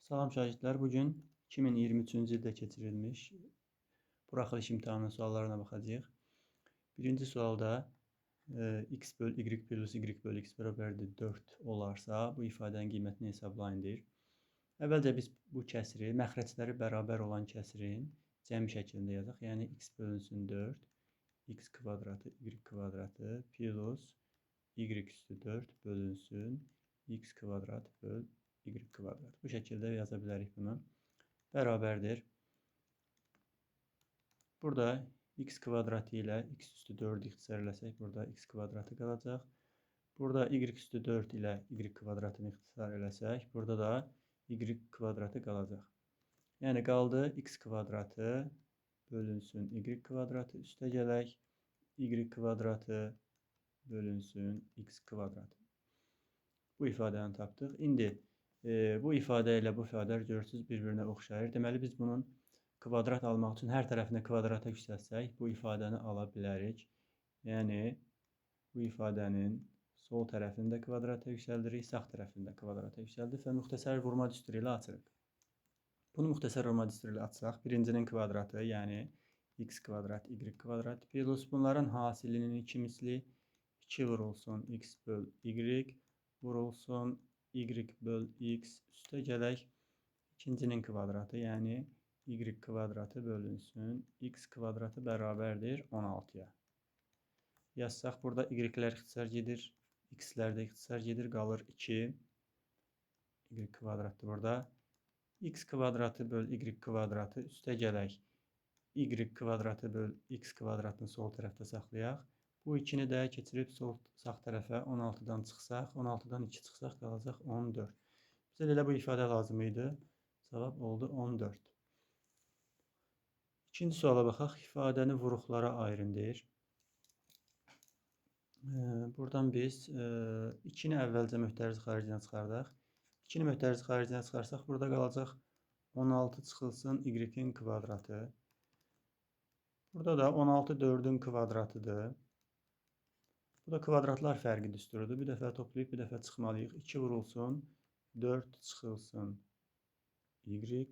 Salam şagirdlər, bugün 2023-cü ildə keçirilmiş buraxılış imtahanının suallarına baxacağıq. Birinci sualda x böl y plus y böl x bərabərdir 4 olarsa, bu ifadənin qiymətini hesablayın deyir. Əvvəlcə biz bu kəsiri, məxrəcləri bərabər olan kəsirin cəmi şəklində yazaq. Yəni x bölünsün 4, x kvadratı y kvadratı plus y üstü 4 bölünsün x kvadrat böl y kvadrat. Bu şəkildə yaza bilərik bunu. Bərabərdir. Burada x kvadratı ilə x üstü 4-ü ixtisar eləsək, burada x kvadratı qalacaq. Burada y üstü 4 ilə y kvadratını ixtisar eləsək, burada da y kvadratı qalacaq. Yəni qaldı x kvadratı bölünsün y kvadratı üstə gələk y kvadratı bölünsün x kvadratı. Bu ifadəni tapdıq. İndi bu ifadə ilə bu ifadələr görürsünüz bir-birinə oxşayır. Deməli biz bunun kvadrat almaq üçün hər tərəfini kvadrata yüksəltsək bu ifadəni ala bilərik. Yəni bu ifadənin sol tərəfini də kvadrata yüksəldirik, sağ tərəfini də kvadrata yüksəldik və müxtəsər vurma düsturu ilə açırıq. Bunu müxtəsər vurma düsturu ilə açsaq, birincinin kvadratı, yəni x kvadrat, y kvadrat plus bunların hasilinin 2 misli 2 vurulsun x böl y vurulsun y böl x üstə gələk ikincinin kvadratı, yəni y kvadratı bölünsün x kvadratı bərabərdir 16-ya. Yazsaq, burada y-lər ixtisar gedir, x-lər də ixtisar gedir, qalır 2. Y kvadratı burada. X kvadratı böl y kvadratı üstə gələk y kvadratı böl x kvadratını sol tərəfdə saxlayaq. Bu 2-ni də keçirib sol sağ tərəfə 16-dan çıxsaq, 16-dan 2 çıxsaq qalacaq 14. Bizə elə bu ifadə lazım idi. Cavab oldu 14. İkinci suala baxaq. İfadəni vuruqlara ayırın deyir. Buradan biz 2-ni əvvəlcə möhtəriz xaricinə çıxardaq. 2-ni möhtəriz xaricinə çıxarsaq, burada qalacaq 16 çıxılsın y-in kvadratı. Burada da 16 4-ün kvadratıdır. Bu da kvadratlar fərqi düsturudur. Bir dəfə toplayıb, bir dəfə çıxmalıyıq. 2 vurulsun, 4 çıxılsın y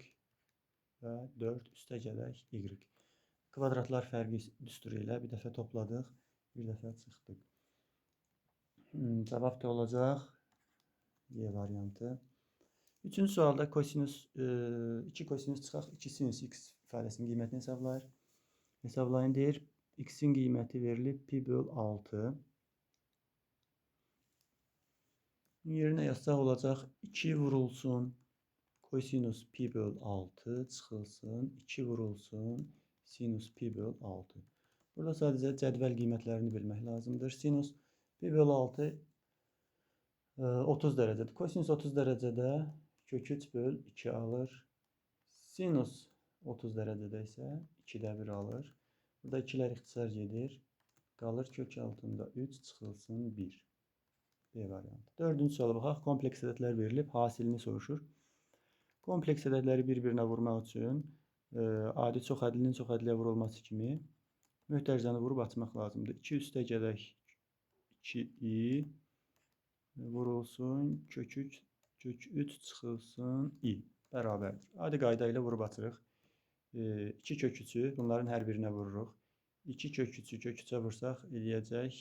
və 4 üstə gələk y. Kvadratlar fərqi düsturu ilə bir dəfə topladıq, bir dəfə çıxdıq. Cavab da olacaq Y variantı. Üçüncü sualda kosinüs, 2 kosinüs çıxaq, 2 sinüs x ifadəsinin qiymətini hesablayır. Hesablayın deyir. X-in qiyməti verilib pi böl 6. Yerinə yazsaq olacaq 2 vurulsun kosinus pi böl 6 çıxılsın 2 vurulsun sinus pi böl 6. Burada sadəcə cədvəl qiymətlərini bilmək lazımdır. Sinus pi böl 6 30 dərəcədir. Kosinus 30 dərəcədə kök 3 böl 2 alır. Sinus 30 dərəcədə isə 2-də 1 alır. Burada 2-lər ixtisar gedir. Qalır kök altında 3 çıxılsın 1. B variantı. Dördüncü suala baxaq. Kompleks ədədlər verilib. Hasilini soruşur. Kompleks ədədləri bir-birinə vurmaq üçün adi çox ədlinin çox ədliyə vurulması kimi möhtərizəni vurub açmaq lazımdır. 2 üstə gələk 2i vurulsun kök 3, kök 3 çıxılsın i bərabərdir. Adi qayda ilə vurub açırıq. 2 kök 3-ü bunların hər birinə vururuq. 2 kök 3-ü kök 3-ə vursaq eləyəcək.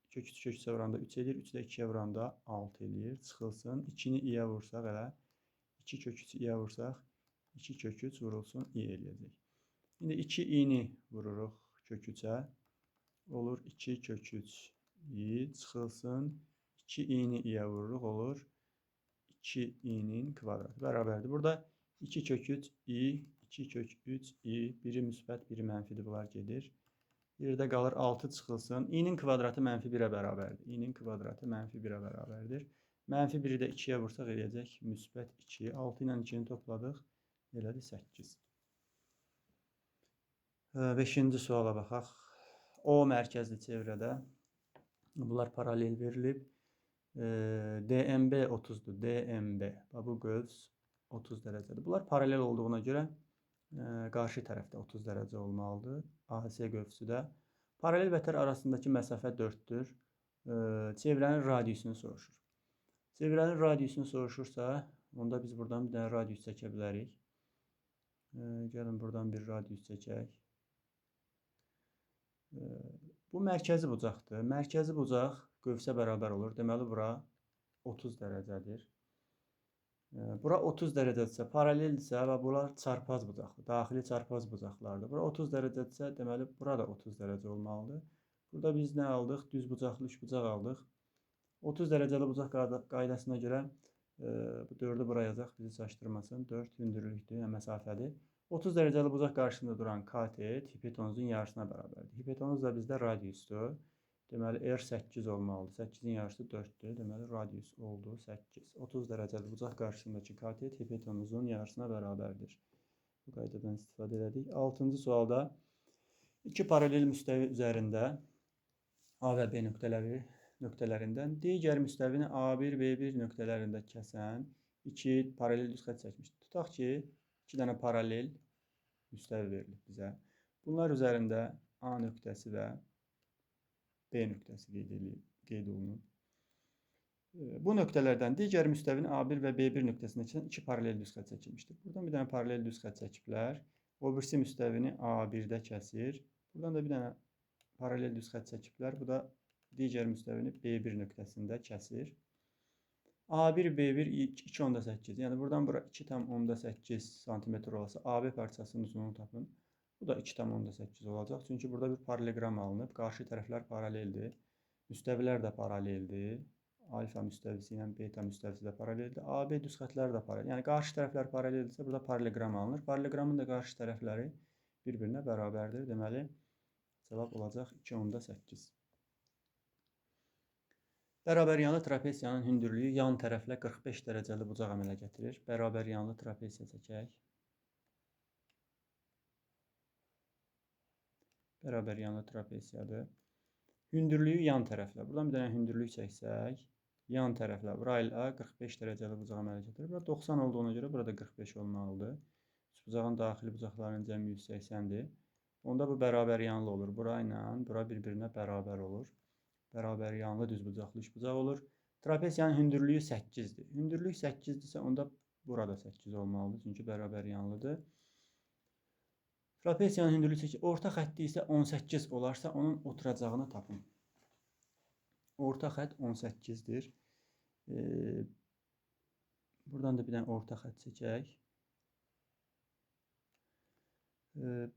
Kök 3 kök 3-ə vuranda 3 eləyir. 3 də 2-yə vuranda 6 eləyir. Çıxılsın. 2-ni i-yə vursaq elə 2 kök 3 i-yə vursaq 2 kök 3 vurulsun i eləyəcək. İndi 2 i-ni vururuq kök 3-ə. Olur 2 kök 3 i çıxılsın. 2 i-ni i-yə vururuq. Olur 2 i-nin kvadratı bərabərdir. Burada 2 kök 3 i, 2 kök 3 i, biri müsbət, biri mənfidir. Bunlar gedir. Yerdə qalır 6 çıxılsın. İ-nin kvadratı mənfi 1-ə bərabərdir. İ-nin kvadratı mənfi 1-ə bərabərdir. Mənfi 1-i də 2-yə vursaq eləyəcək müsbət 2. 6 ilə 2-ni topladıq. Elədir 8. Beşinci suala baxaq. O mərkəzli çevrədə bunlar paralel verilib. DMB 30-dur. DMB. Bax, bu qövs 30 dərəcədir. Bunlar paralel olduğuna görə qarşı tərəfdə 30 dərəcə olmalıdır. AS qövsü də. Paralel vətər arasındakı məsafə 4-dür. Çevrənin radiusunu soruşur. Çevrənin radiusunu soruşursa, Onda biz buradan bir dənə radius çəkə bilərik. Gəlin buradan bir radius çəkək. Bu mərkəzi bucaqdır. Mərkəzi bucaq qövsə bərabər olur. Deməli, bura 30 dərəcədir. Bura 30 dərəcədirsə, paraleldirsə və bunlar çarpaz bucaqdır. Daxili çarpaz bucaqlardır. Bura 30 dərəcədirsə, deməli, bura da 30 dərəcə olmalıdır. Burada biz nə aldıq? Düz bucaqlı üçbucaq aldıq. 30 dərəcəli bucaq qaydasına görə bu 4-ü bura yazaq, bizi çaşdırmasın. 4 hündürlükdür, yəni məsafədir. 30 dərəcəli bucaq qarşısında duran katet hipotenuzun yarısına bərabərdir. Hipotenuz da bizdə radiusdur. Deməli, R 8 olmalıdır. 8-in yarısı 4-dür. Deməli, radius oldu 8. 30 dərəcəli bucaq qarşısındakı katet hipotenuzun yarısına bərabərdir. Bu qaydadan istifadə elədik. 6-cı sualda iki paralel müstəvi üzərində A və B nöqtələrindən digər müstəvini A1, B1 nöqtələrində kəsən iki paralel düz xətt çəkmişdir. Tutaq ki, iki dənə paralel müstəvi verilib bizə. Bunlar üzərində A nöqtəsi və B nöqtəsi qeyd olunub. Bu nöqtələrdən digər müstəvini A1 və B1 nöqtəsində kəsən iki paralel düz xətt çəkilmişdir. Buradan bir dənə paralel düz xətt çəkiblər. O birisi müstəvini A1-də kəsir. Buradan da bir dənə paralel düz xətt çəkiblər. Bu da digər müstəvini B1 nöqtəsində kəsir. A1, B1 2,8. Yəni buradan bura 2,8 sm olsa AB parçasının uzunluğunu tapın. Bu da 2,8 olacaq. Çünki burada bir paralleloqram alınıb. Qarşı tərəflər paraleldir. Müstəvilər də paraleldir. Alfa müstəvisi ilə beta müstəvisi də paraleldir. AB düz xətləri də paralel. Yəni qarşı tərəflər paraleldirsə burada paralleloqram alınır. Paralleloqramın da qarşı tərəfləri bir-birinə bərabərdir. Deməli, cavab olacaq 2,8. Bərabər yanlı trapesiyanın hündürlüyü yan tərəflə 45 dərəcəli bucaq əmələ gətirir. Bərabər yanlı trapesiya çəkək. Bərabər yanlı trapesiyadır. Hündürlüyü yan tərəflə. Buradan bir dənə hündürlük çəksək, yan tərəflə bura ilə 45 dərəcəli bucaq əmələ gətirir. Bura 90 olduğuna görə burada 45 olmalıdır. Bucağın daxili bucaqlarının cəmi 180-dir. Onda bu bərabər yanlı olur. Bura ilə bura bir-birinə bərabər olur. Bərabər yanlı düzbucaqlı üçbucaq olur. Trapesiyanın hündürlüyü 8-dir. Hündürlük 8-dirsə onda burada 8 olmalıdır. Çünki bərabər yanlıdır. Trapesiyanın hündürlüyü 8, orta xətti isə 18 olarsa onun oturacağını tapın. Orta xətt 18-dir. Buradan da bir dənə orta xətt çəkək.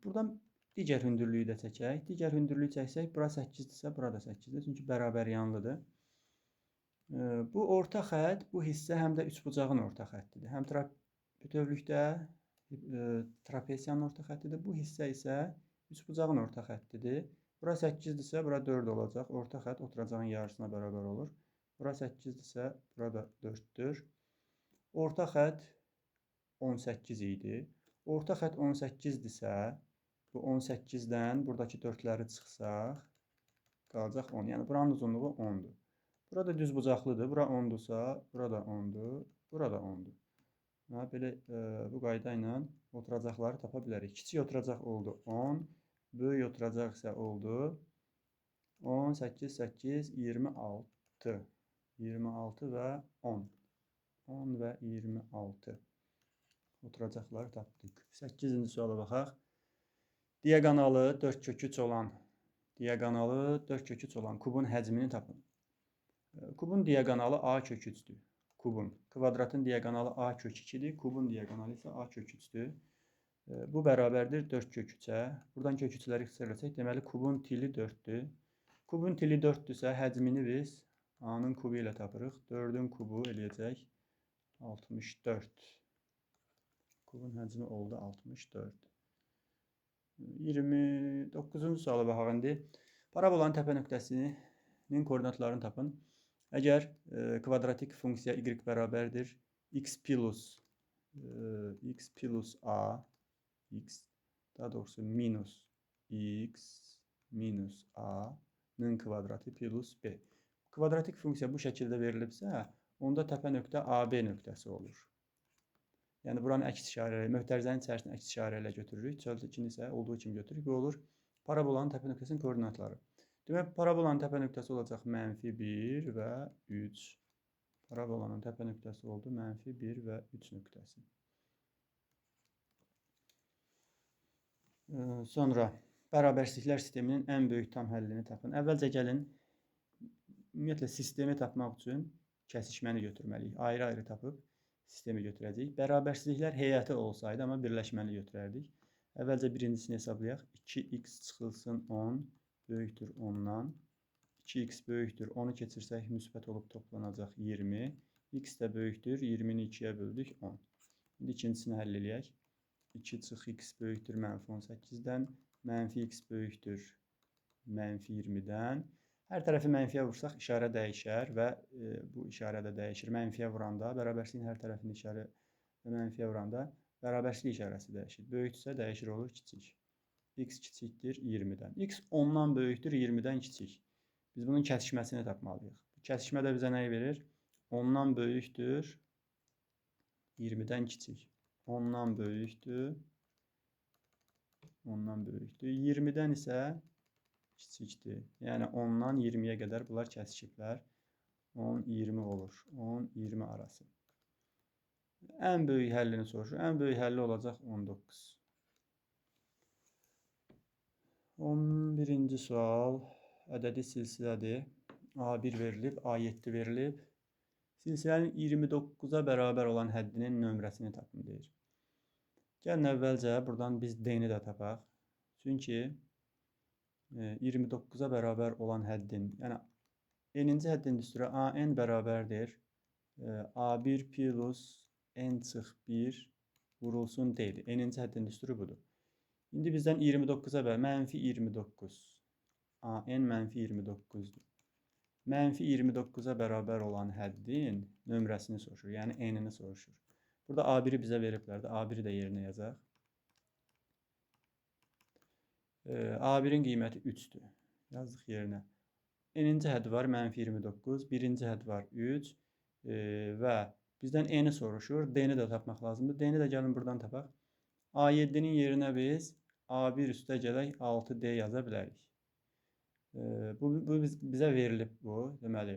Buradan digər hündürlüyü də çəkək. Digər hündürlüyü çəksək, bura 8-dirsə, bura da 8-dir. Çünki bərabər yanlıdır. Bu orta xətt, bu hissə həm də üçbucağın orta xəttidir. Həm bütövlükdə trapesiyanın orta xəttidir. Bu hissə isə üçbucağın orta xəttidir. Bura 8-dirsə, bura 4 olacaq. Orta xətt oturacağın yarısına bərabər olur. Bura 8-dirsə, bura da 4-dür. Orta xətt 18 idi. Orta xətt 18-dirsə, bu 18-dən buradakı 4-ləri çıxsaq, qalacaq 10. Yəni, buranın uzunluğu 10-dur. Burada düz bucaqlıdır. Bura 10-dursa, bura da 10-dur, bura da 10-dur. Belə bu qayda ilə oturacaqları tapa bilərik. Kiçik oturacaq oldu 10, böyük oturacaq isə oldu 10, 8, 8, 26. 26 və 10. 10 və 26. Oturacaqları tapdıq. 8-ci suala baxaq. Diaqonalı 4 kök 3 olan, diaqonalı 4 kök 3 olan kubun həcmini tapın. Kubun diaqonalı A kök 3-dür. Kubun. Kvadratın diaqonalı A kök 2-dir. Kubun diaqonalı isə A kök 3-dür. Bu bərabərdir 4 kök 3-ə. Buradan kök 3-ləri ixtisar etsək, deməli kubun tili 4-dür. Kubun tili 4-dürsə, həcmini biz A-nın kubu ilə tapırıq. 4-ün kubu eləyəcək 64. Kubun həcmi oldu 64. 29-cu suala baxaq indi. Parabolanın təpə nöqtəsinin koordinatlarını tapın. Əgər kvadratik funksiya y bərabərdir x plus a x, daha doğrusu minus x minus a-nın kvadratı plus b. Kvadratik funksiya bu şəkildə verilibsə, onda təpə nöqtə AB nöqtəsi olur. Yəni buranın əks işarə, möhtərizənin içərisini əks işarə ilə götürürük. Çöldəkini isə olduğu kimi götürürük. Bu olur parabolanın təpə nöqtəsinin koordinatları. Demək, parabolanın təpə nöqtəsi olacaq mənfi 1 və 3. Parabolanın təpə nöqtəsi oldu mənfi 1 və 3 nöqtəsi. Sonra bərabərsizliklər sisteminin ən böyük tam həllini tapın. Əvvəlcə gəlin, ümumiyyətlə sistemi tapmaq üçün kəsişməni götürməliyik. Ayrı-ayrı tapıb sistemi götürəcəyik. Bərabərsizliklər heyəti olsaydı, amma birləşməni götürərdik. Əvvəlcə birincisini hesablayaq. 2x çıxılsın 10 böyükdür 10-dan. 2x böyükdür 10-u keçirsək müsbət olub toplanacaq 20. X də böyükdür 20-ni 2-yə böldük 10. İndi ikincisini həll eləyək. 2 çıx x böyükdür mənfi 18-dən. Mənfi x böyükdür mənfi 20-dən. Hər tərəfi mənfiyə vursaq işarə dəyişər və bu işarə də dəyişir. Mənfiyə vuranda, bərabərsizliyin hər tərəfini işarə mənfiyə vuranda bərabərsizlik işarəsi dəyişir. Böyükdürsə dəyişir olur kiçik. X kiçikdir 20-dən. X 10-dan böyükdür 20-dən kiçik. Biz bunun kəsişməsini tapmalıyıq. Bu kəsişmə də bizə nəyi verir? 10-dan böyükdür 20-dən kiçik. 10-dan böyükdür. 10-dan böyükdür. 20-dən isə kiçikdir. Yəni 10-dan 20-yə qədər bunlar kəsişiblər. 10, 20 olur. 10, 20 arası. Ən böyük həllini soruşur. Ən böyük həlli olacaq 19. 11-ci sual. Ədədi silsilədir. A1 verilib, A7 verilib. Silsilənin 29-a bərabər olan həddinin nömrəsini tapın deyir. Gəlin əvvəlcə buradan biz D-ni də tapaq. Çünki 29-a bərabər olan həddin, yəni n-inci həddin düsturu AN bərabərdir. A1 plus N çıx 1 vurulsun D-dir. N-inci həddin düsturu budur. İndi bizdən 29-a bərabər, mənfi 29. AN mənfi 29-dur. Mənfi 29-a bərabər olan həddin nömrəsini soruşur. Yəni N-ini soruşur. Burada A1-i bizə veriblər də. A1-i də yerinə yazaq. A1-in qiyməti 3-dür. Yazdıq yerinə. N-inci hədd var mənfi 29. Birinci hədd var 3. Və bizdən N-i soruşur. D-ni də tapmaq lazımdır. D-ni də gəlin buradan tapaq. A7-nin yerinə biz A1 üstə gələk 6D yaza bilərik. Bu bizə verilib bu. Deməli,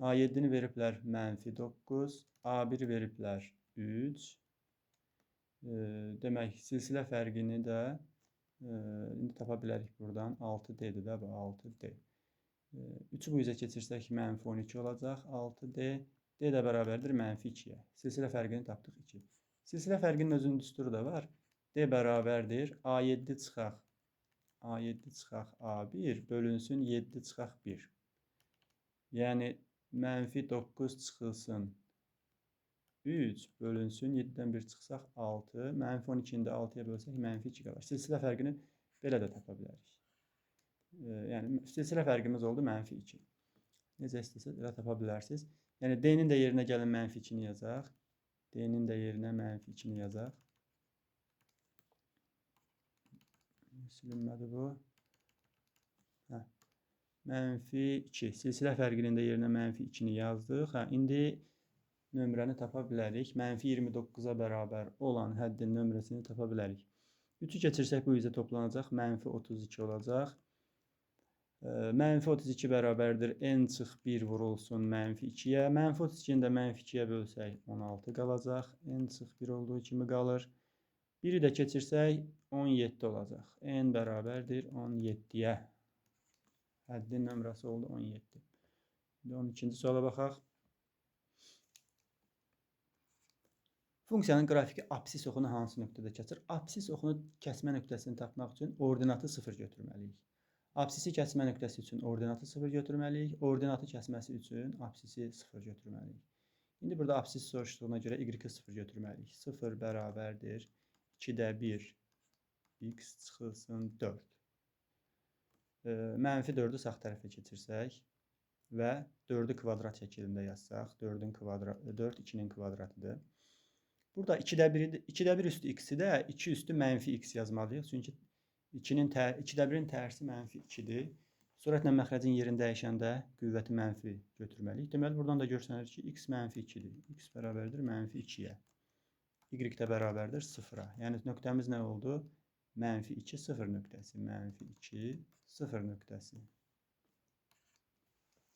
A7-ni veriblər mənfi 9, A1 veriblər 3. Demək, silsilə fərqini də indi tapa bilərik buradan. 6D-dir də bu, 6D. 3-ü bu üzə keçirsək mənfi 12 olacaq. 6D. D də bərabərdir mənfi 2-yə. Silsilə fərqini tapdıq 2. Silsilə fərqinin özünün düsturu da var. D bərabərdir A7 çıxaq. A7 çıxaq A1 bölünsün 7 çıxaq 1. Yəni, mənfi 9 çıxılsın 3 bölünsün 7-dən 1 çıxsaq 6. Mənfi 12-ni də 6-ya bölsək mənfi 2 qalar. Silsilə fərqini belə də tapa bilərik. Yəni, silsilə fərqimiz oldu mənfi 2. Necə istəsəz elə tapa bilərsiniz. Yəni, D-nin də yerinə gəlin mənfi 2-ni yazaq. D-nin də yerinə mənfi 2-ni yazaq. Silinmədi bu. Hə. Mənfi 2. Silsilə fərqinin də yerinə mənfi 2-ni yazdıq. Hə, indi nömrəni tapa bilərik. Mənfi 29-a bərabər olan həddin nömrəsini tapa bilərik. 3-ü keçirsək bu üzə toplanacaq. Mənfi 32 olacaq. Mənfi 32 bərabərdir. N çıx 1 vurulsun mənfi 2-yə. Mənfi 32-ni də mənfi 2-yə bölsək 16 qalacaq. N çıx 1 olduğu kimi qalır. 1-i də keçirsək 17 olacaq. N bərabərdir 17-yə. Həddin nömrəsi oldu 17. İndi 12-ci suala baxaq. Funksiyanın qrafiki absis oxunu hansı nöqtədə kəsir? Absis oxunu kəsmə nöqtəsini tapmaq üçün ordinatı 0 götürməliyik. Absisi kəsmə nöqtəsi üçün ordinatı 0 götürməliyik. Ordinatı kəsməsi üçün absisi 0 götürməliyik. İndi burada absis soruşduğuna görə y-i 0 götürməliyik. 0 bərabərdir 2-də 1 x çıxılsın 4. Mənfi 4-ü sağ tərəfə keçirsək və 4-ü kvadrat şəklində yazsaq, 4 2-nin kvadratıdır. Burada 2-də 1 üstü x-i də 2 üstü mənfi x yazmalıyıq. Çünki 2-də 1-in tərsi mənfi 2-dir. Sürətlə məxrəcin yerini dəyişəndə qüvvəti mənfi götürməliyik. Deməli, buradan da görsənir ki, x mənfi 2-dir. X bərabərdir mənfi 2-yə. Y də bərabərdir 0-a. Yəni, nöqtəmiz nə oldu? Mənfi 2, 0 nöqtəsi. Mənfi 2, 0 nöqtəsi.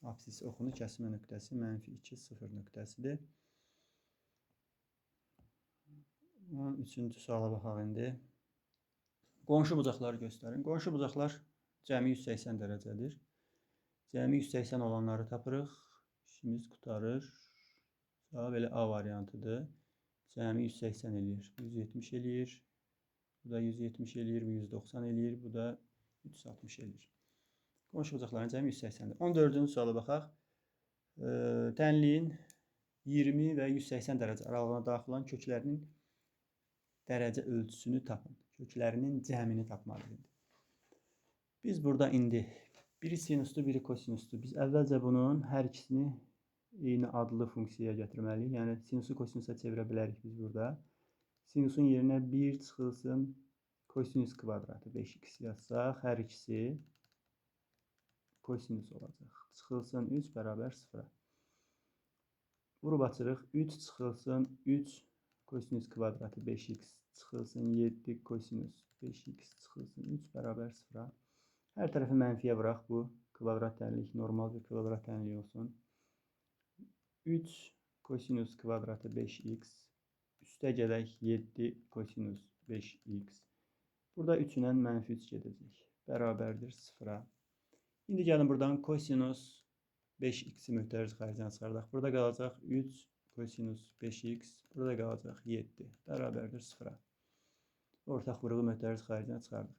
Absis oxunu kəsimə nöqtəsi mənfi 2, 0 nöqtəsidir. 13-cü suala baxaq indi. Qonşu bucaqları göstərin. Qonşu bucaqlar cəmi 180 dərəcədir. Cəmi 180 olanları tapırıq. İşimiz qurtarır. Cavab elə A variantıdır. Cəmi 180 eləyir. 170 eləyir. Bu da 170 eləyir. Bu 190 eləyir. Bu da 360 eləyir. Qonşu bucaqların cəmi 180-dir. 14-cü suala baxaq. Tənliyin 20 və 180 dərəcə aralığına daxil olan köklərinin dərəcə ölçüsünü tapın. Köklərinin cəmini tapmalıyıq. Biz burada indi biri sinusdur, biri kosinusdur. Biz əvvəlcə bunun hər ikisini eyni adlı funksiyaya gətirməliyik. Yəni sinusu kosinusa çevirə bilərik biz burada. Sinusun yerinə 1 çıxılsın kosinus kvadratı 5x yazsaq, hər ikisi kosinus olacaq. Çıxılsın 3 bərabər 0-a. Vurub açırıq. 3 çıxılsın 3 kosinus kvadratı 5x çıxılsın 7 kosinus 5x çıxılsın 3 bərabər 0-a. Hər tərəfi mənfiyə vuraq. Bu kvadrat tənlik, normal bir kvadrat tənliyi olsun. 3 kosinus kvadratı 5x üstə gələk 7 kosinus 5x. Burada 3 ilə mənfi 3 gedəcək. Bərabərdir 0-a. İndi gəlin buradan kosinus 5x-i möhtəriz xaricdən çıxardaq. Burada qalacaq 3 kosinus 5x. Burada qalacaq 7. Bərabərdir 0-a. Ortaq vuruğu möhtəriz xaricdən çıxardıq.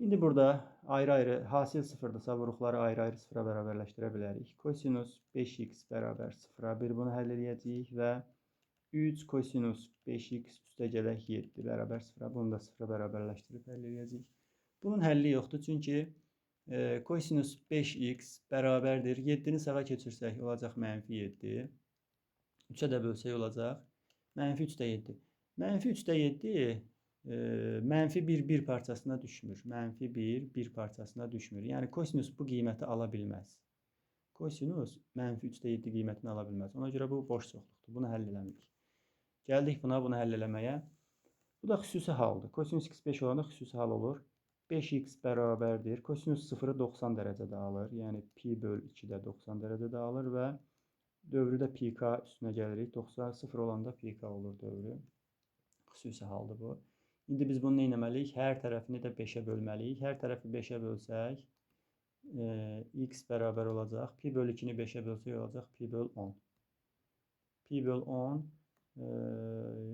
İndi burada ayrı-ayrı hasil sıfırdırsa vuruqları ayrı-ayrı sıfıra bərabərləşdirə bilərik. Kosinus 5x bərabər 0-a bir bunu həll edəcəyik və 3 kosinus 5x üstə gələk 7 bərabər 0-a. Bunu da sıfıra bərabərləşdirib həll edəcəyik. Bunun həlli yoxdur çünki kosinus 5x bərabərdir. 7-ni sağa keçirsək olacaq mənfi 7. 3-ə də bölsək olacaq mənfi 3-də 7. Mənfi 3-də 7 mənfi 1 1 parçasına düşmür. Mənfi 1 1 parçasına düşmür. Yəni kosinus bu qiyməti ala bilməz. Kosinus mənfi 3-də 7 qiymətini ala bilməz. Ona görə bu boş çoxluqdur. Bunu həll eləmirik. Gəldik buna, bunu həll eləməyə. Bu da xüsusi haldır. Kosinus x 5 olanda xüsusi hal olur. 5x bərabərdir. Kosinus 0-ı 90 dərəcədə alır. Yəni pi böl 2-də 90 dərəcədə alır və dövrü də pi k üstünə gəlirik. 90 0 olanda pi k olur dövrü. Xüsusi haldır bu. İndi biz bunu nə etməliyik? Hər tərəfini də 5-ə bölməliyik. Hər tərəfi 5-ə bölsək, x bərabər olacaq. Pi böl 2-ni 5-ə bölsək olacaq pi böl 10. Pi böl 10,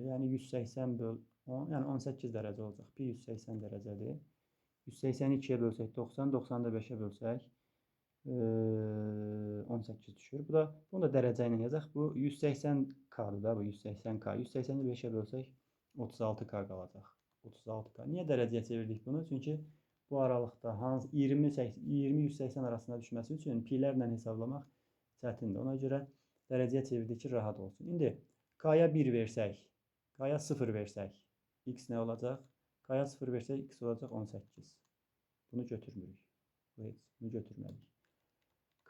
yəni 180 böl 10, yəni 18 dərəcə olacaq. Pi 180 dərəcədir. 180-i 2-yə bölsək 90, 90-ı da 5-ə bölsək 18 düşür. Bu da, bunu da dərəcə ilə yazaq. Bu 180K-dır da, bu 180K. 180-i 5-ə bölsək 36K qalacaq. 36K. Niyə dərəcəyə çevirdik bunu? Çünki bu aralıqda hansı 20-180 arasında düşməsi üçün pilərlə hesablamaq çətindir. Ona görə dərəcəyə çevirdik ki, rahat olsun. İndi K-ya 1 versək, K-ya 0 versək, x nə olacaq? K-ya 0 versək, x olacaq 18. Bunu götürmürük. Bu heç, bunu götürmədik.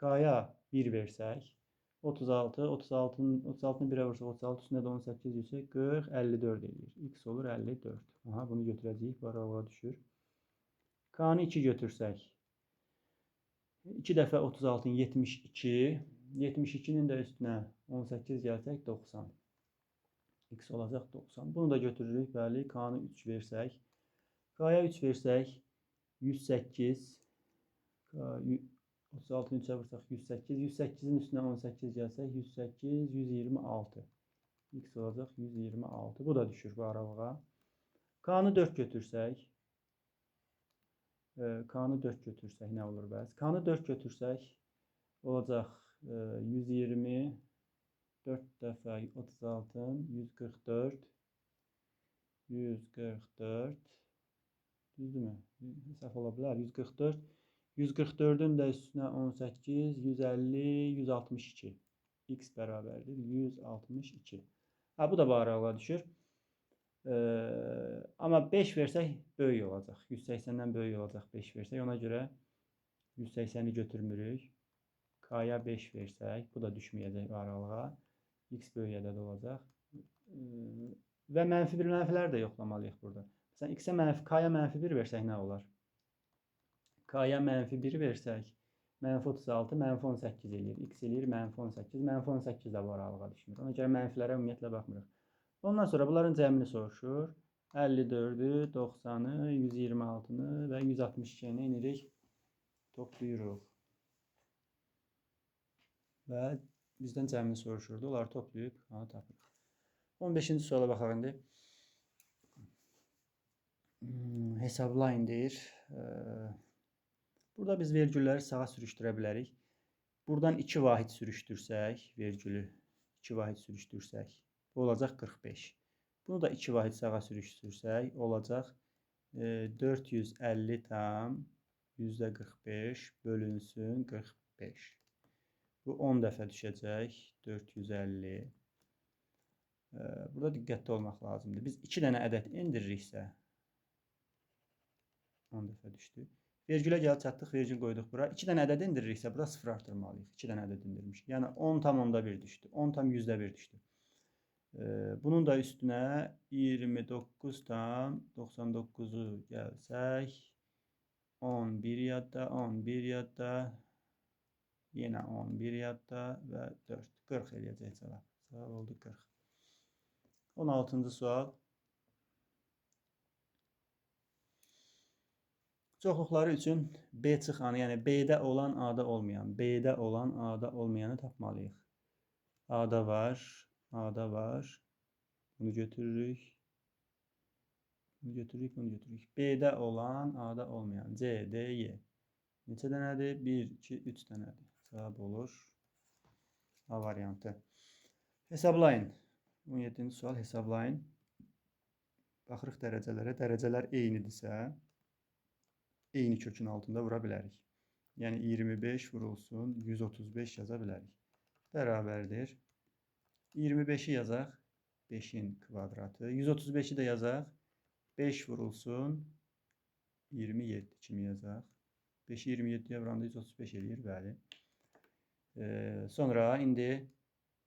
K-ya 1 versək, 36, 36-nı 1-ə vursaq 36, üstünə də 18 yüksək, 40, 54 eləyir. X olur 54. Aha, bunu götürəcəyik, bu aralığa düşür. K-nı 2 götürsək, 2 dəfə 36-nın 72, 72-nin də üstünə 18 gəlsək 90. X olacaq 90. Bunu da götürürük, bəli, K-nı 3 versək. K-ya 3 versək, 108, 36-nı 3-ə vursaq 108, 108-in üstünə 18 gəlsək 108, 126. X olacaq 126. Bu da düşür bu aralığa. K-nı 4 götürsək, K-nı 4 götürsək nə olur bəs? K-nı 4 götürsək olacaq 120, 4 dəfə 36-nın 144, 144, düzdürmü? Səhv ola bilər. 144, 144-ün də üstünə 18, 150, 162. X bərabərdir 162. Ha, bu da bu aralığa düşür. Amma 5 versək böyük olacaq. 180-dən böyük olacaq 5 versək. Ona görə 180-i götürmürük. K-ya 5 versək, bu da düşməyəcək bu aralığa. X böyük ədəd olacaq. Və mənfi bir mənfiləri də yoxlamalıyıq burada. Məsələn, X-ə mənfi, K-ya mənfi 1 versək nə olar? K-ya mənfi 1 versək, Mənfi 36, mənfi 18 eləyir. X eləyir, mənfi 18. Mənfi 18 də bu aralığa düşmür. Ona görə mənfilərə ümumiyyətlə baxmırıq. Ondan sonra bunların cəmini soruşur. 54-ü, 90-ı, 126-nı və 162-ni inirik, toplayırıq. Və bizdən cəmini soruşurdu. Onları toplayıb tapırıq. 15-ci suala baxaq indi. Hesablayın deyir. Burada biz vergülləri sağa sürüşdürə bilərik. Buradan 2 vahid sürüşdürsək, vergülü 2 vahid sürüşdürsək, bu olacaq 45. Bunu da 2 vahid sağa sürüşdürsək, olacaq 450 tam %45 bölünsün 45. Bu 10 dəfə düşəcək, 450. Burada diqqətli olmaq lazımdır. Biz 2 dənə ədəd endiririksə, 10 dəfə düşdü. Vergülə gəlib çatdıq, vergül qoyduq bura. 2 dənə ədəd endiririksə, bura 0 artırmalıyıq. 2 dənə ədəd endirmişik. Yəni 10,1 düşdü. 10,1 düşdü. Bunun da üstünə 29,99-u gəlsək, 11 yadda, 11 yadda, yenə 11 yadda və 4. 40 eləyəcək cavab. Cavab oldu 40. 16-cı sual. Çoxluqları üçün B çıxanı, yəni B-də olan, A-da olmayan, B-də olan, A-da olmayanı tapmalıyıq. A-da var, A-da var. Bunu götürürük. Bunu götürürük, bunu götürürük. B-də olan, A-da olmayan. C, D, Y. Neçə dənədir? 1, 2, 3 dənədir. Cavab olur A variantı. Hesablayın. 17-ci sual hesablayın. Baxırıq dərəcələrə. Dərəcələr eynidirsə, eyni kökün altında vura bilərik. Yəni 25 vurulsun 135 yaza bilərik. Bərabərdir. 25-i yazaq. 5-in kvadratı. 135-i də yazaq. 5 vurulsun 27 kimi yazaq. 5-i 27-yə vuranda 135 eləyir. Bəli. Sonra indi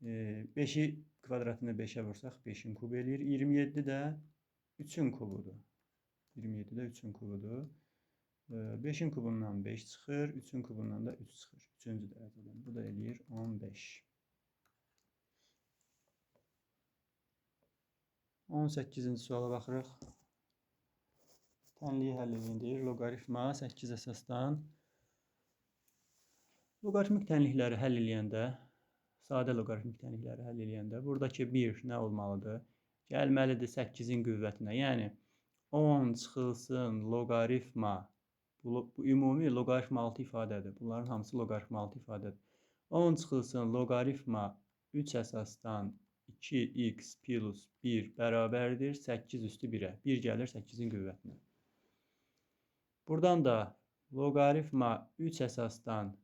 5-i kvadratını 5-ə vursaq 5-in kubu eləyir. 27 də 3-ün kubudur. 27 də 3-ün kubudur. 5-in kubundan 5 çıxır, 3-ün kubundan da 3 çıxır. 3-cü dərəcədən. Bu da eləyir 15. 18-ci suala baxırıq. Tənliyi həll edin deyir. Loqaritma 8 əsasdan. Loqaritmik tənlikləri həll eləyəndə, sadə loqaritmik tənlikləri həll eləyəndə buradakı 1 nə olmalıdır? Gəlməlidir 8-in qüvvətinə. Yəni 10 çıxılsın loqaritma. Bu ümumi loqaritma 6 ifadədir. Bunların hamısı loqaritma 6 ifadədir. 10 çıxılsın loqaritma 3 əsasdan 2x plus 1 bərabərdir 8 üstü 1-ə. 1 gəlir 8-in qüvvətinə. Buradan da loqaritma 3 əsasdan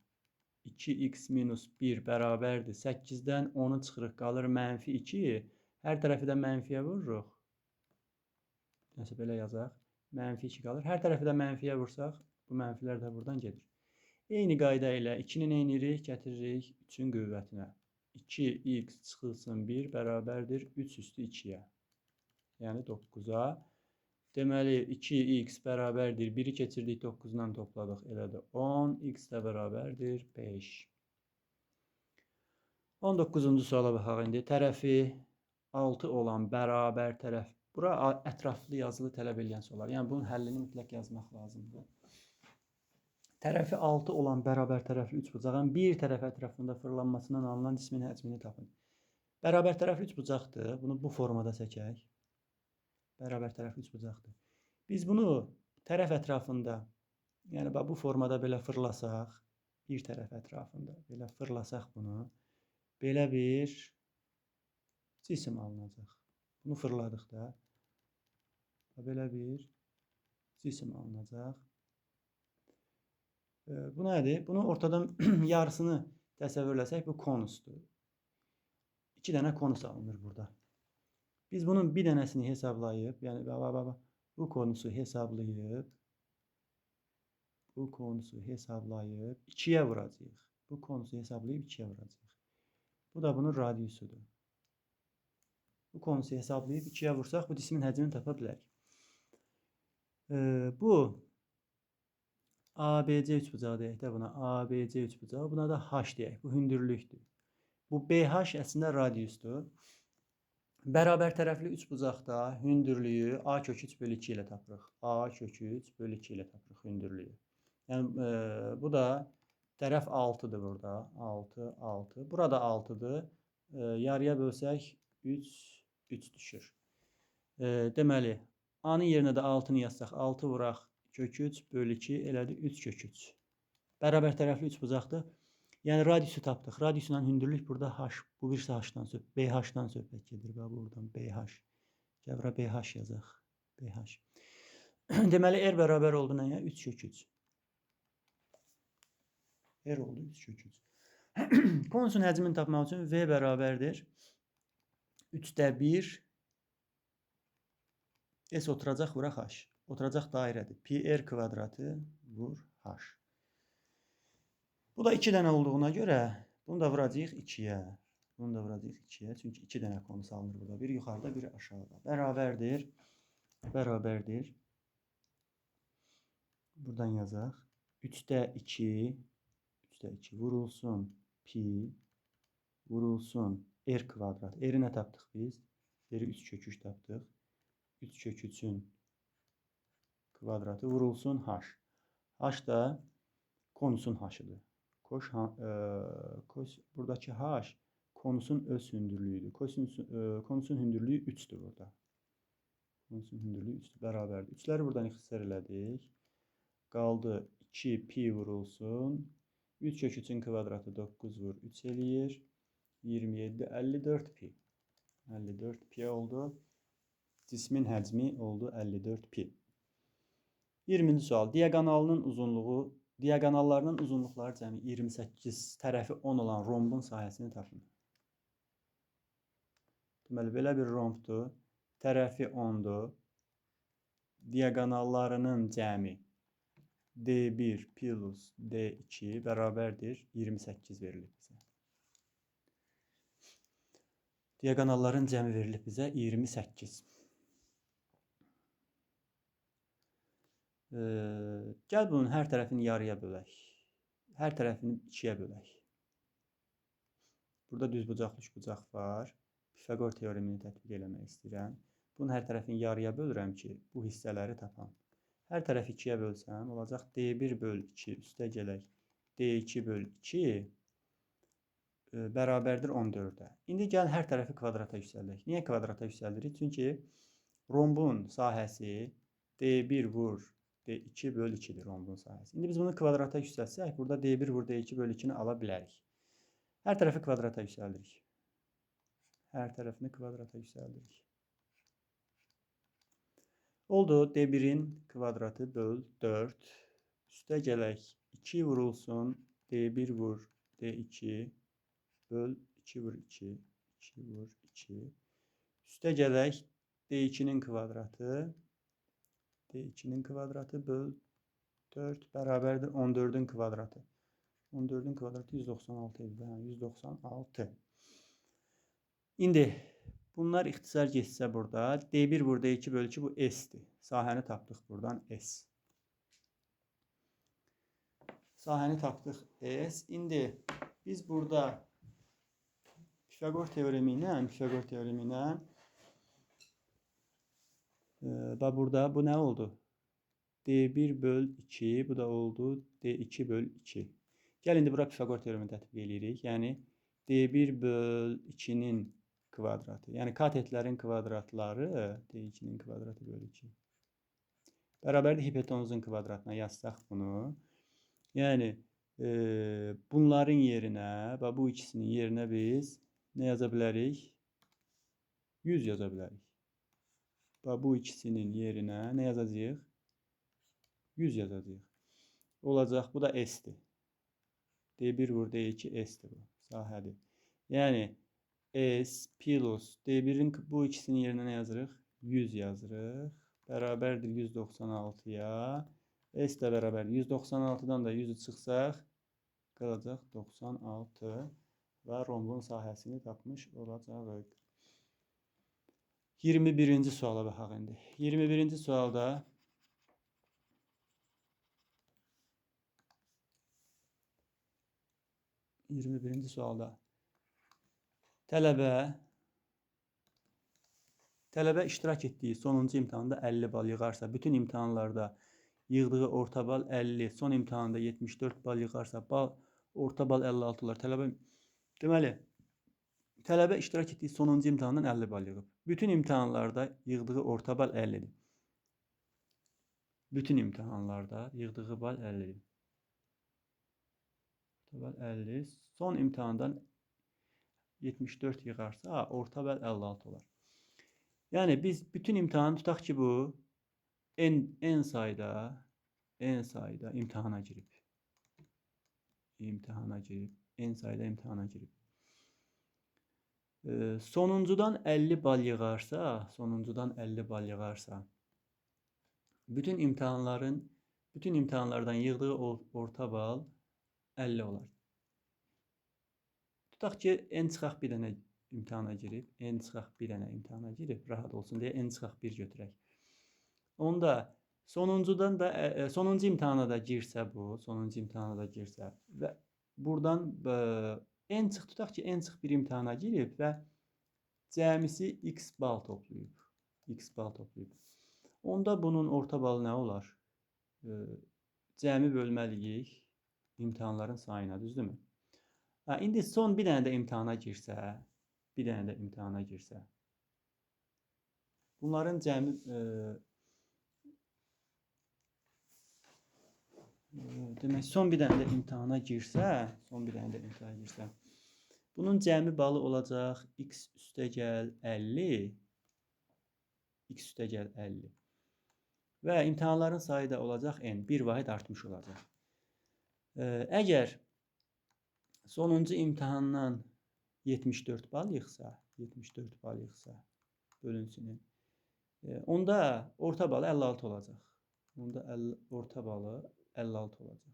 2x minus 1 bərabərdir 8-dən 10-u çıxırıq, qalır mənfi 2. Hər tərəfi də mənfiyə vururuq. Nəsə belə yazaq. Mənfi 2 qalır. Hər tərəfi də mənfiyə vursaq, bu mənfilər də buradan gedir. Eyni qayda ilə 2-ni nə edirik? Gətiririk 3-ün qüvvətinə. 2x çıxılsın 1 bərabərdir 3 üstü 2-yə. Yəni 9-a. Deməli 2x bərabərdir 1-i keçirdik 9-dan topladıq. Elə də 10. X də bərabərdir 5. 19-cu suala baxaq indi. Tərəfi 6 olan bərabər tərəf. Bura ətraflı yazılı tələb eləyən suallar. Yəni bunun həllini mütləq yazmaq lazımdır. Tərəfi 6 olan bərabər tərəfli üçbucağın bir tərəf ətrafında fırlanmasından alınan cismin həcmini tapın. Bərabər tərəfli üçbucaqdır. Bunu bu formada çəkək. Bərabər tərəfli üçbucaqdır. Biz bunu tərəf ətrafında, yəni bax bu formada belə fırlasaq, bir tərəf ətrafında belə fırlasaq bunu, belə bir cisim alınacaq. Bunu fırladıqda belə bir cisim alınacaq. Bu nədir? Bunu ortadan yarısını təsəvvürləsək, bu konusdur. 2 dənə konus alınır burada. Biz bunun bir dənəsini hesablayıb, yəni bax, bu konusu hesablayıb, 2-yə vuracağıq. Bu konusu hesablayıb 2-yə vuracağıq. Bu da bunun radiusudur. Bu konusu hesablayıb 2-yə vursaq, bu cismin həcmini tapa bilərik. Bu ABC üçbucağı deyək də buna. ABC üçbucağı. Buna da H deyək. Bu hündürlükdür. Bu BH əslində radiusdur. Bərabər tərəfli üçbucaqda hündürlüyü A kök 3 bölü 2 ilə tapırıq. A kök 3 bölü 2 ilə tapırıq hündürlüyü. Yəni bu da tərəf 6-dır burada. 6, 6. Burada 6-dır. Yarıya bölsək 3, 3 düşür. Deməli, A-nın yerinə də 6-nı yazsaq, 6 vuraq kök 3 bölü 2 elədi 3 kök 3. Bərabər tərəfli üçbucaqdır. Yəni radiusu tapdıq. Radiusla hündürlük burada H. Bu birisi H-dan söhbət, BH-dan söhbət gedir. Bax buradan BH. Gəl bura BH yazaq. BH. Deməli R bərabər oldu nəyə? 3 kök 3. R oldu 3 kök 3. Konusun həcmini tapmaq üçün V bərabərdir 3-də 1 S oturacaq vuraq H. Oturacaq dairədir. Pi R kvadratı vur H. Bu da 2 dənə olduğuna görə bunu da vuracağıq 2-yə. Bunu da vuracağıq 2-yə. Çünki 2 dənə konus alınır burada. Biri yuxarıda, biri aşağıda. Bərabərdir. Bərabərdir. Buradan yazaq. 3-də 2 3-də 2 vurulsun pi vurulsun R kvadrat. R-i nə tapdıq biz? R-i 3 kök 3 tapdıq. 3 kök 3-ün kvadratı vurulsun H. H da konusun H-ıdır. Buradakı H konusun öz hündürlüyüdür. Konusun hündürlüyü 3-dür burada. Konusun hündürlüyü 3-dür. Bərabərdir. 3-ləri buradan ixtisar elədik. Qaldı 2 pi vurulsun. 3 kök 3-ün kvadratı 9 vur 3 eləyir. 27, 54 pi. 54 pi oldu. Cismin həcmi oldu 54 pi. 20-ci sual. Diaqonalının uzunluğu, diaqonallarının uzunluqları cəmi 28, tərəfi 10 olan rombun sahəsini tapın. Deməli, belə bir rombdur. Tərəfi 10-dur. Diaqonallarının cəmi D1 plus D2 bərabərdir 28 verilib bizə. Diaqonalların cəmi verilib bizə 28. Gəl bunun hər tərəfini yarıya bölək. Hər tərəfini 2-yə bölək. Burada düzbucaqlı üçbucaq var. Pifaqor teoremini tətbiq eləmək istəyirəm. Bunun hər tərəfini yarıya bölürəm ki, bu hissələri tapam. Hər tərəfi 2-yə bölsəm, olacaq D1 böl 2, üstə gələk D2 böl 2 bərabərdir 14-ə. İndi gəl hər tərəfi kvadrata yüksəldək. Niyə kvadrata yüksəldirik? Çünki rombun sahəsi D1 vur D2 böl 2-dir rombun sahəsi. İndi biz bunu kvadrata yüksəltsək, burada D1 vur D2 böl 2-ni ala bilərik. Hər tərəfi kvadrata yüksəldirik. Hər tərəfini kvadrata yüksəldirik. Oldu D1-in kvadratı böl 4. Üstə gələk 2 vurulsun D1 vur D2 böl 2 vur 2. 2 vur 2. Üstə gələk D2-nin kvadratı. D2-nin kvadratı böl 4 bərabərdir 14-ün kvadratı. 14-ün kvadratı 196 idi. Hə, 196. İndi bunlar ixtisar getsə burada D1 vur D2 böl 2 bu S-dir. Sahəni tapdıq buradan S. Sahəni tapdıq S. İndi biz burada Pifaqor teoremi ilə bax burada bu nə oldu? D1 böl 2, bu da oldu D2 böl 2. Gəl indi bura Pifaqor teoremini tətbiq eləyirik. Yəni D1 böl 2-nin kvadratı. Yəni katetlərin kvadratları D2-nin kvadratı böl 2. Bərabərdir hipotenuzun kvadratına yazsaq bunu. Yəni bunların yerinə, bax bu ikisinin yerinə biz nə yaza bilərik? 100 yaza bilərik. Bax bu ikisinin yerinə nə yazacağıq? 100 yazacağıq. Olacaq, bu da S-dir. D1 vur D2 S-dir bu. Sahədir. Yəni S plus D1-in bu ikisinin yerinə nə yazırıq? 100 yazırıq. Bərabərdir 196-ya. S də bərabərdir. 196-dan da 100-ü çıxsaq qalacaq 96 və rombun sahəsini tapmış olacağıq. 21-ci suala baxaq indi. 21-ci sualda 21-ci sualda tələbə iştirak etdiyi sonuncu imtahanda 50 bal yığarsa, bütün imtahanlarda yığdığı orta bal 50, son imtahanda 74 bal yığarsa, orta bal 56 olar. Deməli, tələbə iştirak etdiyi sonuncu imtahandan 50 bal yığıb. Bütün imtahanlarda yığdığı orta bal 50-dir. Bütün imtahanlarda yığdığı bal 50-dir. Orta bal 50. Son imtahandan 74 yığarsa, orta bal 56 olar. Yəni biz bütün imtahanı tutaq ki, bu n sayda imtahana girib. İmtahana girib. N sayda imtahana girib. Sonuncudan 50 bal yığarsa, bütün imtahanlardan yığdığı orta bal 50 olar. Tutaq ki, n çıxaq bir dənə imtahana girib, n çıxaq bir dənə imtahana girib, rahat olsun deyə n çıxaq 1 götürək. Onda sonuncudan da sonuncu imtahana da girsə bu, sonuncu imtahana da girsə və buradan n çıx tutaq ki, n çıx bir imtahana girib və cəmisi x bal toplayıb. X bal toplayıb. Onda bunun orta balı nə olar? Cəmi bölməliyik imtahanların sayına, düzdürmü? İndi son bir dənə də imtahana girsə, bunların cəmi demək, son bir dənə də imtahana girsə, bunun cəmi balı olacaq x üstəgəl 50, x üstəgəl 50 və imtahanların sayı da olacaq n, bir vahid artmış olacaq. Əgər sonuncu imtahandan 74 bal yığsa, 74 bal yığsa bölünsün n, onda orta balı 56 olacaq. Onda orta balı 56 olacaq.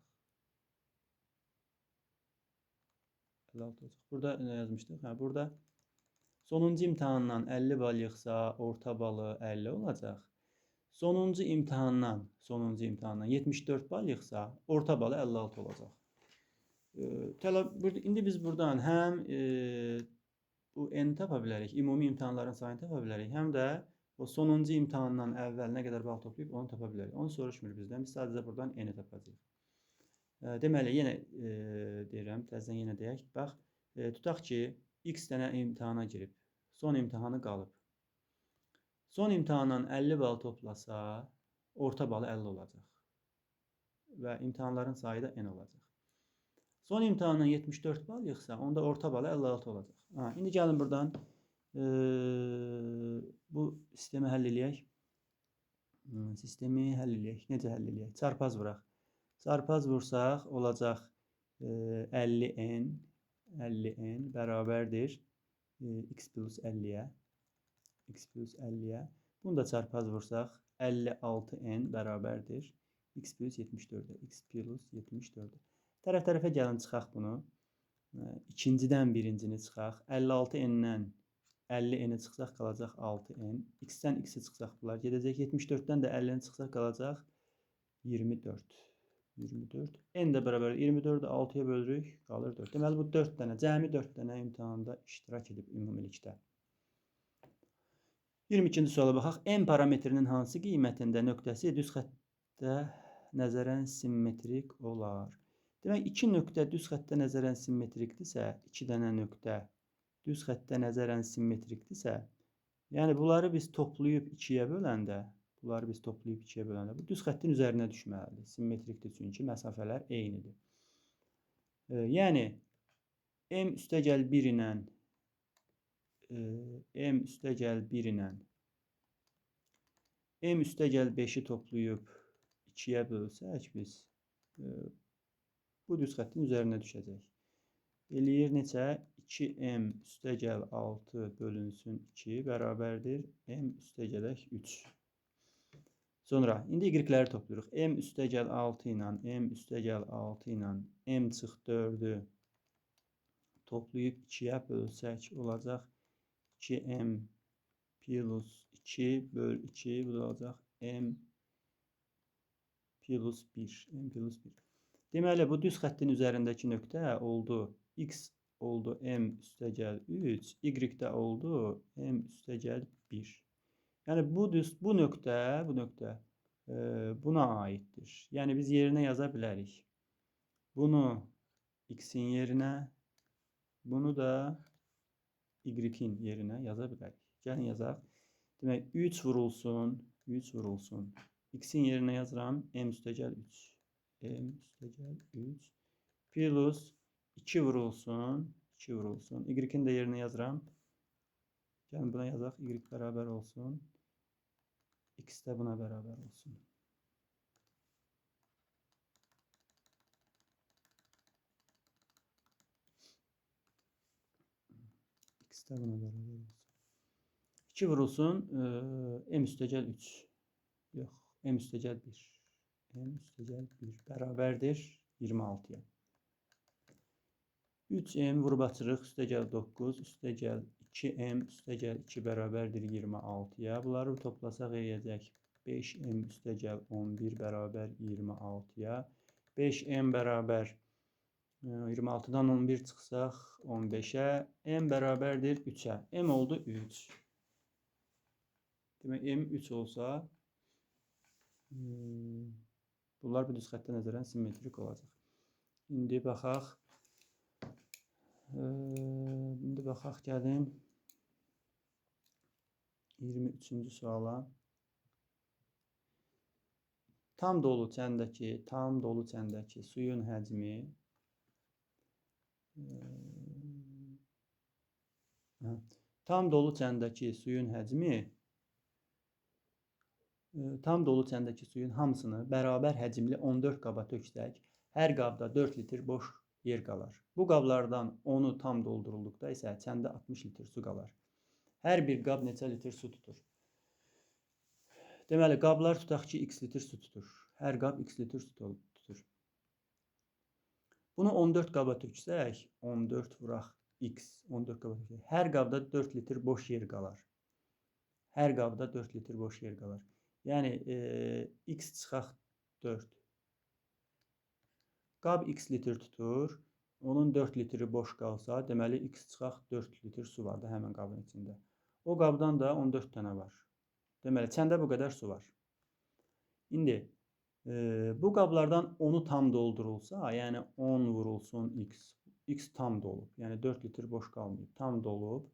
56 olacaq. Burada nə yazmışdıq? Hə, burada sonuncu imtahandan 50 bal yığsa, orta balı 50 olacaq. Sonuncu imtahandan 74 bal yığsa, orta balı 56 olacaq. İndi biz buradan həm bu n tapa bilərik, ümumi imtahanların sayını tapa bilərik, həm də o sonuncu imtahandan əvvəl nə qədər bal toplayıb onu tapa bilərik. Onu soruşmur bizdən, biz sadəcə buradan n-i tapacağıq. Deməli, yenə deyirəm, təzədən yenə deyək. Bax, tutaq ki, x dənə imtahana girib, son imtahanı qalıb. Son imtahandan 50 bal toplasa, orta balı 50 olacaq və imtahanların sayı da n olacaq. Son imtahandan 74 bal yığsa, onda orta balı 56 olacaq. Ha, indi gəlin buradan bu sistemi həll eləyək. Sistemi həll eləyək. Necə həll eləyək? Çarpaz vuraq. Çarpaz vursaq olacaq 50n, 50n bərabərdir x plus 50-yə. X plus 50-yə. Bunu da çarpaz vursaq 56n bərabərdir x plus 74-ə. X plus 74-ə. Tərəf tərəfə gəlin çıxaq bunu. İkincidən birincini çıxaq. 56n-dən 50n-i çıxsaq qalacaq 6n. X-dən x-i çıxsaq bunlar gedəcək. 74-dən də 50-ni çıxsaq qalacaq 24. 24. N də bərabər 24-ü 6-ya bölürük, qalır 4. Deməli bu 4 dənə, cəmi 4 dənə imtahanda iştirak edib ümumilikdə. 22-ci suala baxaq. M parametrinin hansı qiymətində nöqtəsi düz xəttə nəzərən simmetrik olar? Demək, 2 nöqtə düz xəttə nəzərən simmetrikdirsə, 2 dənə nöqtə düz xəttə nəzərən simmetrikdirsə, yəni bunları biz toplayıb 2-yə böləndə, bu düz xəttin üzərinə düşməlidir. Simmetrikdir çünki məsafələr eynidir. Yəni m üstəgəl 1 ilə m üstəgəl 1 ilə m üstəgəl 5-i toplayıb 2-yə bölsək biz, bu düz xəttin üzərinə düşəcək. Eləyir neçə? 2m üstəgəl 6 bölünsün 2 bərabərdir m üstəgələk 3. Sonra indi y-ləri toplayırıq. M üstəgəl 6 ilə m üstəgəl 6 ilə m çıx 4-ü toplayıb 2-yə bölsək olacaq 2m plus 2 böl 2, bu da olacaq m plus 1. M plus 1. Deməli, bu düz xəttin üzərindəki nöqtə oldu. X oldu m üstəgəl 3, y də oldu m üstəgəl 1. Yəni bu düz bu nöqtə, bu nöqtə buna aiddir. Yəni biz yerinə yaza bilərik. Bunu x-in yerinə, bunu da y-in yerinə yaza bilərik. Gəlin yazaq. Demək 3 vurulsun, 3 vurulsun. X-in yerinə yazıram m üstəgəl 3. M üstəgəl 3 plus 2 vurulsun, 2 vurulsun. Y-in də yerinə yazıram. Gəlin buna yazaq. Y bərabər olsun. X də buna bərabər olsun. X də buna bərabər olsun. 2 vurulsun, m üstəgəl 3. Yox, m üstəgəl 1. M üstəgəl 1 bərabərdir 26-ya. 3m vurub açırıq, üstəgəl 9, üstəgəl 2m, üstəgəl 2 bərabərdir 26-ya. Bunları toplasaq eləyəcək 5m üstəgəl 11 bərabər 26-ya. 5m bərabər 26-dan 11 çıxsaq 15-ə, m bərabərdir 3-ə. M oldu 3. Demək, m 3 olsa, bunlar bu düz xəttə nəzərən simmetrik olacaq. İndi baxaq. İndi baxaq, gəlin 23-cü suala. Tam dolu çəndəki suyun həcmi tam dolu çəndəki suyun həcmi tam dolu çəndəki suyun hamısını bərabər həcmli 14 qaba töksək, hər qabda 4 litr boş yer qalar. Bu qablardan 10-u tam doldurulduqda isə çəndə 60 litr su qalar. Hər bir qab neçə litr su tutur? Deməli, qablar tutaq ki, x litr su tutur. Hər qab x litr su tutur. Bunu 14 qaba töksək, 14 vuraq x, 14 qaba töksək. Hər qabda 4 litr boş yer qalar. Hər qabda 4 litr boş yer qalar. Yəni, x çıxaq 4. Qab x litr tutur. Onun 4 litri boş qalsa, deməli, x çıxaq 4 litr su var da həmin qabın içində. O qabdan da 14 dənə var. Deməli, çəndə bu qədər su var. İndi, bu qablardan 10-u tam doldurulsa, yəni 10 vurulsun x, x tam dolub, yəni 4 litr boş qalmayıb, tam dolub,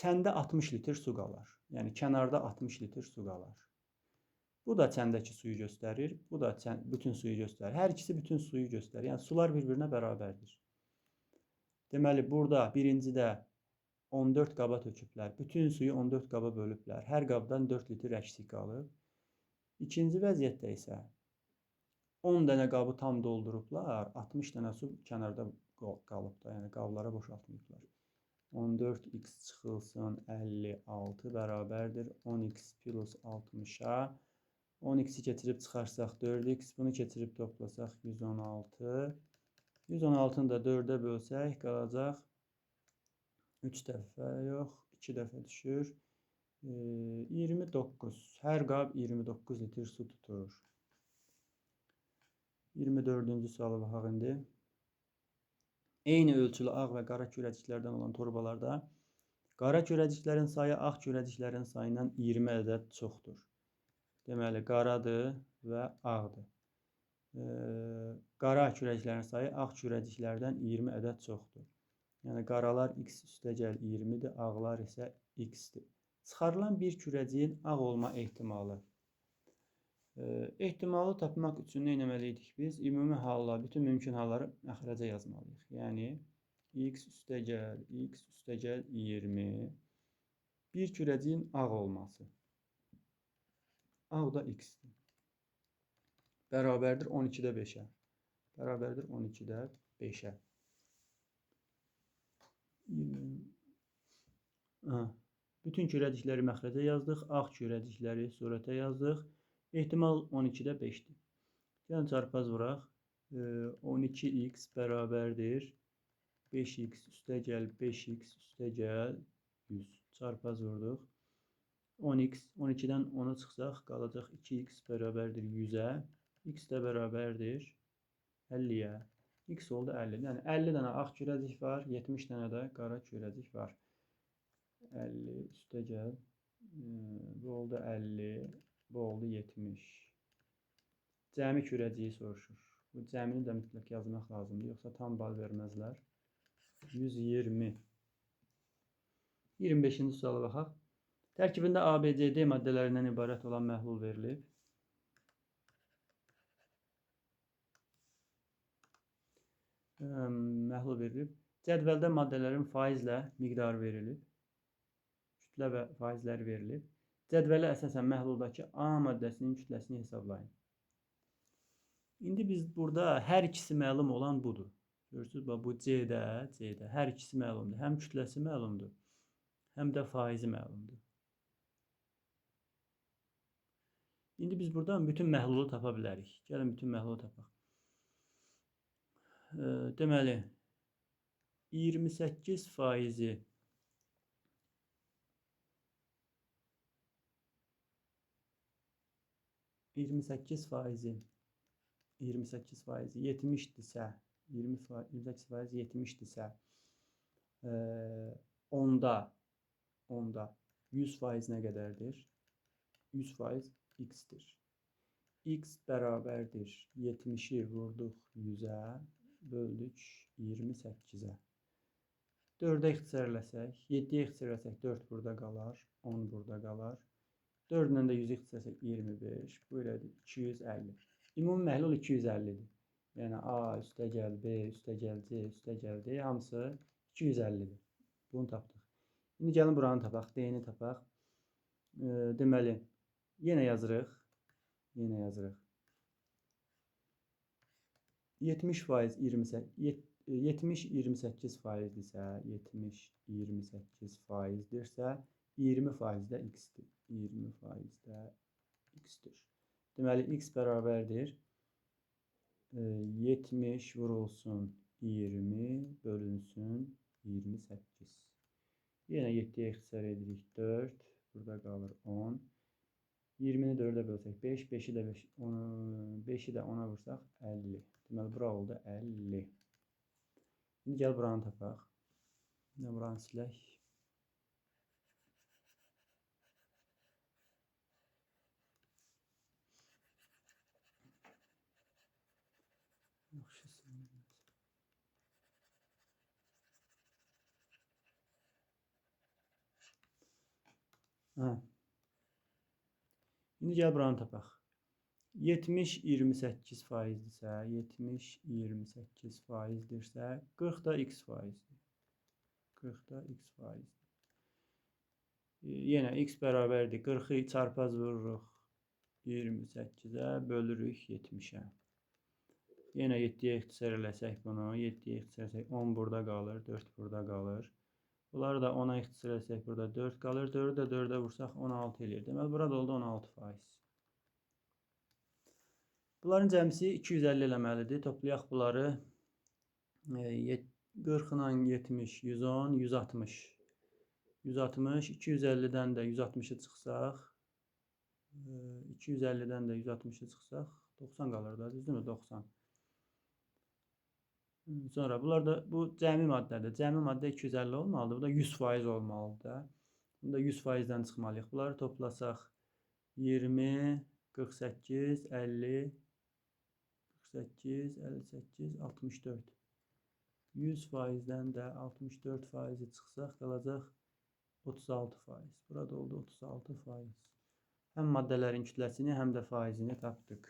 çəndə 60 litr su qalar. Yəni, kənarda 60 litr su qalar. Bu da çəndəki suyu göstərir, bu da bütün suyu göstərir. Hər ikisi bütün suyu göstərir. Yəni, sular bir-birinə bərabərdir. Deməli, burada birincidə 14 qaba töküblər. Bütün suyu 14 qaba bölüblər. Hər qabdan 4 litr əksik qalıb. İkinci vəziyyətdə isə 10 dənə qabı tam doldurublar, 60 dənə su kənarda qalıb da, yəni qablara boşaltmayıblar. 14x çıxılsın 56 bərabərdir 10x plus 60-a. 10x-i keçirib çıxarsaq 4x, bunu keçirib toplasaq 116. 116-nı da 4-ə bölsək qalacaq 3 dəfə yox, 2 dəfə düşür. 29. Hər qab 29 litr su tutur. 24-cü suala baxaq indi. Eyni ölçülü ağ və qara kürəciklərdən olan torbalarda qara kürəciklərin sayı ağ kürəciklərin sayından 20 ədəd çoxdur. Deməli, qaradır və ağdır. Qara kürəciklərin sayı ağ kürəciklərdən 20 ədəd çoxdur. Yəni, qaralar x üstəgəl 20-dir, ağlar isə x-dir. Çıxarılan bir kürəciyin ağ olma ehtimalı. Ehtimalı tapmaq üçün nə etməli idik biz? Ümumi halla, bütün mümkün halları məxrəcə yazmalıyıq. Yəni, x üstəgəl, x üstəgəl 20, bir kürəciyin ağ olması. Ağ da x-dir. Bərabərdir 12-də 5-ə. Bərabərdir 12-də 5-ə. Bütün kürəcikləri məxrəcə yazdıq. Ağ kürəcikləri surətə yazdıq. Ehtimal 12-də 5-dir. Gəlin çarpaz vuraq. 12x bərabərdir 5x üstəgəl 5x üstəgəl 100. Çarpaz vurduq. 10x, 12-dən 10-a çıxsaq qalacaq 2x bərabərdir 100-ə. X də bərabərdir 50-yə. X oldu 50. Yəni 50 dənə ağ kürəcik var, 70 dənə də qara kürəcik var. 50 üstə gəl. Bu oldu 50, bu oldu 70. Cəmi kürəciyi soruşur. Bu cəmini də mütləq yazmaq lazımdır, yoxsa tam bal verməzlər. 120. 25-ci suala baxaq. Tərkibində A, B, C, D maddələrindən ibarət olan məhlul verilib. Məhlul verilib. Cədvəldə maddələrin faizlə miqdarı verilib. Kütlə və faizləri verilib. Cədvələ əsasən məhluldakı A maddəsinin kütləsini hesablayın. İndi biz burada hər ikisi məlum olan budur. Görürsünüz, bax, bu C-də, C-də hər ikisi məlumdur. Həm kütləsi məlumdur, həm də faizi məlumdur. İndi biz buradan bütün məhlulu tapa bilərik. Gəlin, bütün məhlulu tapaq. Deməli, 28 faizi 28 faizi 70-dirsə, 28 faiz 70-dirsə, onda 100% nə qədərdir? 100% x-dir. X bərabərdir. 70-i vurduq 100-ə, böldük 28-ə. 4-ə ixtisar eləsək, 7-yə ixtisar eləsək 4 burada qalar, 10 burada qalar. 4 ilə də 100-ü ixtisar eləsək 25, bu elədir 250. Ümumi məhlul 250-dir. Yəni A üstə gəl, B üstə gəl, C üstə gəl, D hamısı 250-dir. Bunu tapdıq. İndi gəlin buranı tapaq, D-ni tapaq. Deməli, yenə yazırıq. Yenə yazırıq. 70 faiz 70 28 faizdirsə, 70 28 faizdirsə, 20 faiz də x-dir. 20 faiz də x-dir. Deməli, x bərabərdir. 70 vurulsun 20 bölünsün 28. Yenə 7-yə ixtisar edirik 4. Burada qalır 10. 20-ni 4-ə bölsək 5, 5-i də 5, 5-i də 10-a vursaq 50. Deməli, bura oldu 50. İndi gəl buranı tapaq. İndi buranı silək. Yaxşı, silmək. Hə. İndi gəl buranı tapaq. 70 28 faizdirsə, 70 28 faizdirsə, 40 da x faizdir. 40 da x faizdir. Yenə x bərabərdir. 40-ı çarpaz vururuq 28-ə, bölürük 70-ə. Yenə 7-yə ixtisar eləsək bunu, 7-yə ixtisar eləsək 10 burada qalır, 4 burada qalır. Bunları da 10-a ixtisar eləsək burada 4 qalır. 4-ü də 4-ə vursaq 16 eləyir. Deməli, burada oldu 16%. Bunların cəmisi 250 eləməlidir. Toplayaq bunları. 40 ilə 70, 110, 160. 160, 250-dən də 160-ı çıxsaq, 250-dən də 160-ı çıxsaq, 90 qalır da, düzdürmü? 90. Sonra bunlar da bu cəmi maddədir. Cəmi maddə 250 olmalıdır. Bu da 100% olmalıdır da. Bunu da 100%-dən çıxmalıyıq. Bunları toplasaq 20, 48, 50, 48, 58, 64. 100%-dən də 64%-i çıxsaq qalacaq 36%. Burada oldu 36%. Həm maddələrin kütləsini, həm də faizini tapdıq.